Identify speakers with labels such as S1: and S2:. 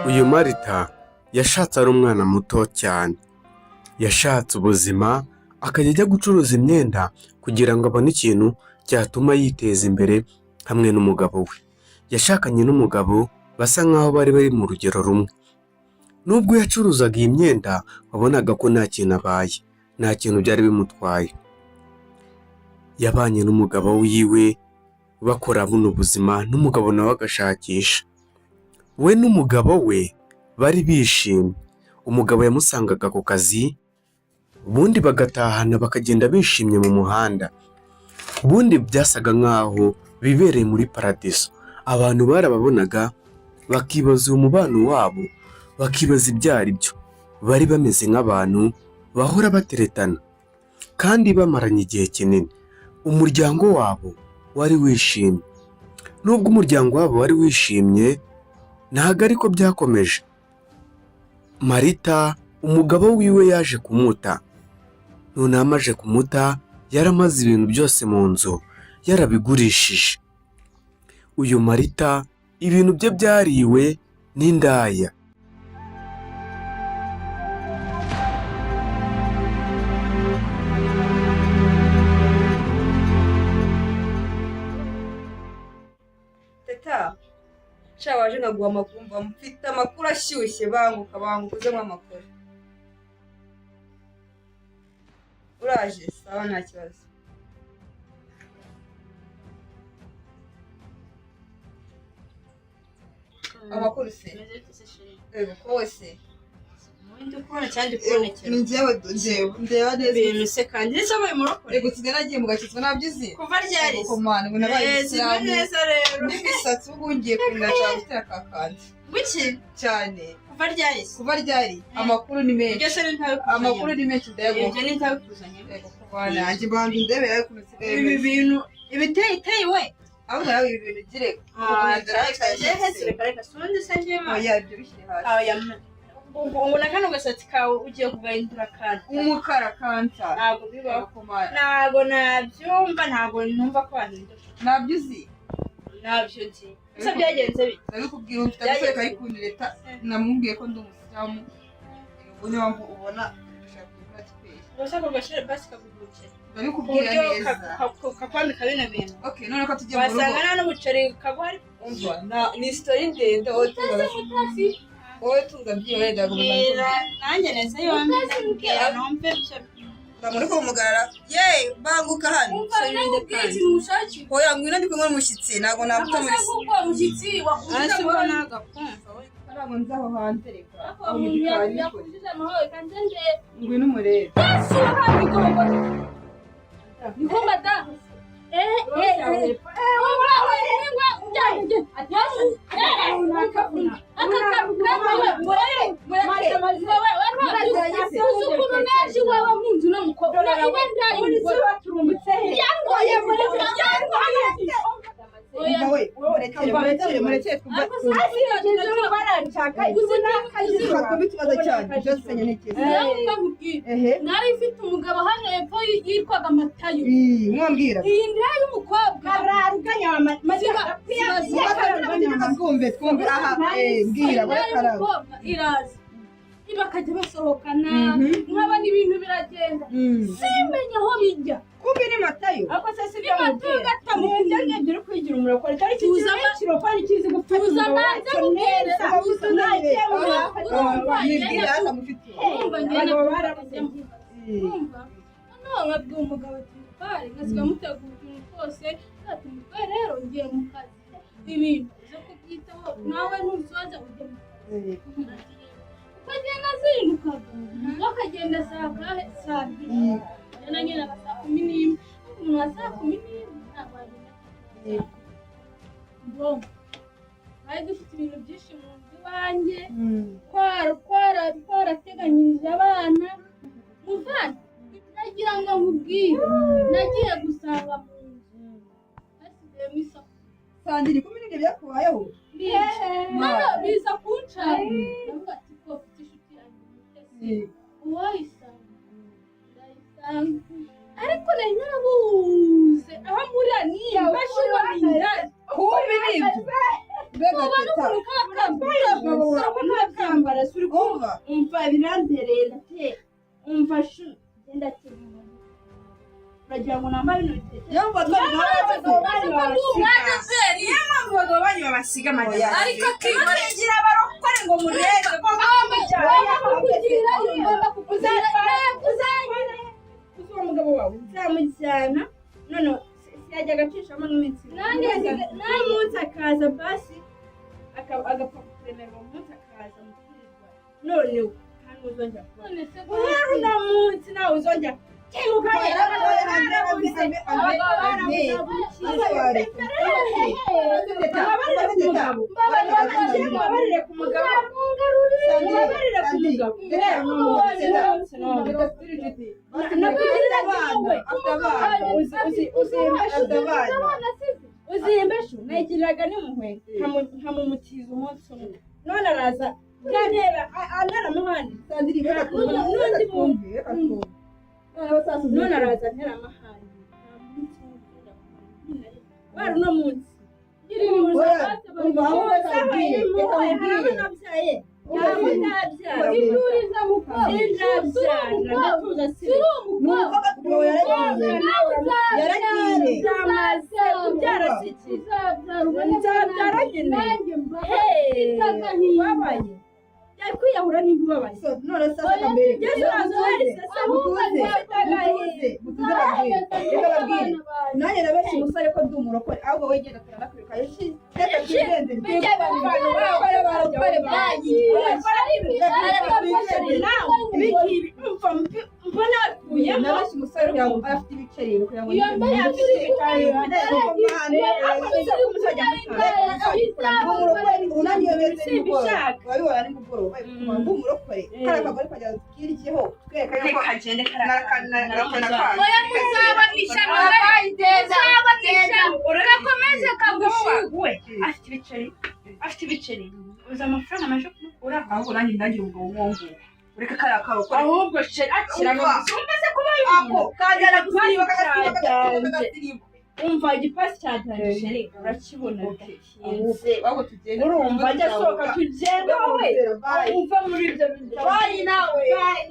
S1: Uyu Marita yashatse ari umwana muto cyane. Yashatse ubuzima akajya ajya gucuruza imyenda kugira ngo abone ikintu cyatuma yiteza imbere hamwe n'umugabo we. Yashakanye n'umugabo basa nkaho bari bari mu rugero rumwe. Nubwo yacuruzaga iyi myenda wabonaga ko nta kintu abaye, nta kintu byari bimutwaye. Yabanye n'umugabo wiwe bakora buno buzima n'umugabo nawe agashakisha. We n'umugabo we bari bishimye. Umugabo yamusangaga ku kazi, ubundi bagatahana bakagenda bishimye mu muhanda. Ubundi byasaga nkaho bibereye muri paradiso. Abantu barababonaga bakibaza uyu mubano wabo, bakibaza ibyo ari byo. Bari bameze nk'abantu bahora bateretana kandi bamaranye igihe kinini. Umuryango wabo wari wishimye. Nubwo umuryango wabo wari wishimye, ntabwo ariko byakomeje. Marita umugabo wiwe yaje kumuta. Noneho amaze kumuta, yaramaze ibintu byose mu nzu yarabigurishije. Uyu Marita ibintu bye byariwe n'indaya.
S2: Teta, sha waje nkaguha amakuru, mva mfite amakuru ashyushye, banguka banguka uzemo amakuru. Uraje? Sawa, nta kibazo. Amakuru se? Ego kose.
S3: Ndi kubona cyangwa ndi kubonekera?
S2: Ni njyewe, ndeba ndeba neza.
S3: Ibintu se kandi ndetse wabaye umurokore?
S2: Ego, nsigaye nagiye mu gakitswa, nabyo uzi?
S3: Kuva ryari se?
S2: Ego komana, ngo nabaye
S3: Eh, zimwe
S2: isilamu.
S3: Neza rero.
S2: N'imisatsi ubu ngiye kumenya gutera kakandi.
S3: Buki?
S2: Cyane.
S3: Kuva ryari se?
S2: Kuva ryari? Amakuru ni menshi.
S3: Ibyo se ni ntabikuzanye?
S2: Amakuru ni menshi, ndayaguha.
S3: Ibyo ni ntabikuzanye?
S2: Ego kubana yanjye, mbanza undebe yawe ukuntu usigaye
S3: Ibi
S2: umeze.
S3: bintu ibiteye iteye we.
S2: Ahubwo nawe ibi bintu ugire
S3: Reka reka, si ubundi se njyewe ma
S2: Oya, ibyo bishyire hasi.
S3: Oya, ngo na kano gasatsi kawe ugiye kugahindura kanta?
S2: Umukara kanta.
S3: Ntabwo bibaho.
S2: Ego komana.
S3: Ntabwo nabyumva, ntabwo numva ko wahindura.
S2: Nabyo uzi?
S3: Ntabyo nzi. Ese byagenze bite?
S2: Ndabikubwira, mfite agasore kari kuntereta, namubwiye ko ndi umusilamu, ubu niyo mpamvu ubona dushaka gukora twese.
S3: Gusa ako gasore basi kaguhukira ku
S2: Ndabikubwira
S3: buryo
S2: neza.
S3: kakwambika bino bintu.
S2: Okay, none ko tugiye mu rugo.
S3: Wasanga nta n'umuceri kaguha ariko.
S2: Umva, ni story ndende, wowe tunga, wowe tunga byihorere, ndagukomeza.
S3: Mbwira nanjye neza yombi, mbwira numve ibyo.
S2: Ndamuri kumugarara ye, banguka hano. Oya, ngwino, ndi kumwe n'umushyitsi, ntabwo naguta muri
S3: Hasi ubona agakumva we.
S2: Ntabwo nzi aho hanze, reka aho mu gikari ni kure. Ngwino umurebe. Umva we, murekere murekere murekere, twumve twumve ikibazo cyanyu byose ntekereza. Ehe.
S4: Nari mfite umugabo hano hepfo yitwaga Matayo.
S2: Ii, mwambwira.
S4: Iyi ndaya y'umukobwa
S2: Twumve twumve aha, mbwira.
S4: Indaya
S2: Barakaraba.
S4: y'umukobwa iraza, bakajya basohokana, nkabona ibintu biragenda, simenya aho bijya.
S2: Kumbi ni Matayo.
S3: Ariko se si
S4: Ni
S3: ibyo
S4: Matayo
S3: mubwira?
S4: gatamukunda.
S3: Ni ibyo ngibyo uri kwigira umurokore cyari
S4: Tuza
S3: kirokore kizi gufata
S4: tuza
S3: umugabo
S4: manze
S3: wacyo
S4: mubwire.
S3: neza.
S2: Tuza.
S3: Nagiye mu
S4: Urumva,
S2: Nibwira hano mufite.
S4: Urumva njye
S3: Abagabo
S4: na-
S3: barabuze.
S4: Urumva, noneho nkabwira umugabo ati mutware, nkasiga mutegura utuntu twose, ati mutware rero ngiye mu kazi, ibintu uze kubyitaho nawe, ntusoza ujye mu kazi. Ati yego. Uko agenda azindukaga, akagenda saa ngahe? Saa 2. Njye nagendaga saa 11. Umuntu wa saa 11 ntabwo yagenda. Bon, twari dufite ibintu byinshi mu nzu iwanjye, twarateganyirije abana. Muvandi, nagira ngo nkubwire, nagiye gusanga mu nzu hasigayemo isafuriya.
S2: Sandiri, kumi n'ibyo byakubayeho?
S4: Noneho biza kuncana, ndavuga ati ko mfite inshuti yanjye Mutesi, uwayisanga ndayisanga, ariko nari narabuze aho mpurira nimba shingwa n'indaya.
S2: Kumbi ni ibyo, mbega
S4: Ubona
S2: Teta.
S4: ukuntu kaba kambaye.
S3: Ese uri kumva?
S2: Umva.
S3: Umva, birambereye, ndateye. Umva shu, genda tera. Uragira ngo nambare bino bitete?
S2: Niyo mpamvu abagabo banyu babasiga.
S3: Niyo mpamvu abagabo banyu babasiga, madamu.
S2: Oya.
S5: Ariko akihorera.
S3: Mukigira abarokore ngo murebe ko
S4: Ngomba kukugirayo, ngomba kukugirayo.
S3: Uzatwara uwo mugabo wawe, nzamujyana none siyajya agacishamo nk'iminsi ibiri. N'umunsi akaza basi, agapfa kukuremera uwo munsi, akaza mukirirwa. None nta n'uzongera kubona.
S4: None se ko
S3: Guhera uno munsi nawe uzongera kebuka.
S2: Oya, oya, ave, ave, ave, ave, ave.
S3: Mubabarire ku mugabo, mubabarire ku mugabo, mubabarire ku mugabo. Guhera uno munsi, uno munsi none. Nakugirira wowe. Uzimbeshu nayigiriraga n'impuhwe, nkamumutiza umunsi umwe, none araza yantera antera amahane. None araza antera amahane. Nta munsi umwe uzongera kumara. Guhera uno munsi
S2: Umva, ahubwo reka nkubwire, reka
S3: hari
S2: nkubwire.
S3: abo nabyaye, ntabwo ndabyara.
S4: Ituriza mukobwa.
S3: Sindabyara, ndatuza si
S4: Turi umukobwa.
S2: Umugabo yaragiye. Yaragiye.
S3: Byamaze kubyara si iki?
S4: Uzabyara ubone.
S3: Nzabyara nyine.
S4: Nanjye mba
S3: Hey,
S4: agahinda.
S3: wabaye yakwiyahura nimba ubabaye.
S2: So, none sasa kambere.
S3: Yesu arazohereza se.
S2: Mutuze, mutuze, mutuze, babwire. Reka babwire. Nanjye nabeshye umusore ko ndi umurokore, ahubwo we genda turanakwiruka. Reka twigendere. Barokore, barokore, bagiye.
S3: Mbona akuyemo.
S2: Nabeshye umusore kugira ngo afite ibiceri, kugira ngo
S4: Iyo mbere turi
S2: umurokore unaniwe beze nimugoroba.
S3: Simbishaka.
S2: Wabibona nimugoroba ndi umurokore, kariya kagore kajya twirikiyeho twereka yuko
S3: Kagende.
S5: Oya, muzaba mu ishyano, muzaba mu ishyano, gakomeze kagushiwe.
S3: We afite ibiceri, afite ibiceri, uzi amafaranga amaze kumukura.
S2: Ahubwo nanjye ndagira umugabo nk'uwo nguwo, ureke kariya karokore.
S3: Ahubwo sheri akira.
S2: Umva.
S3: Umva se kuba
S2: Ako kajyana gusiba, kagasiba, kagasiba, kagasiba.
S3: Umva, igipasi cya sheri urakibona bidatinze.
S2: Ahubwo tugende.
S3: Urumva, ajya asohoka, tugende wowe.
S2: Bye.
S3: Uva muri ibyo bintu.
S2: Bye nawe.
S3: Bye.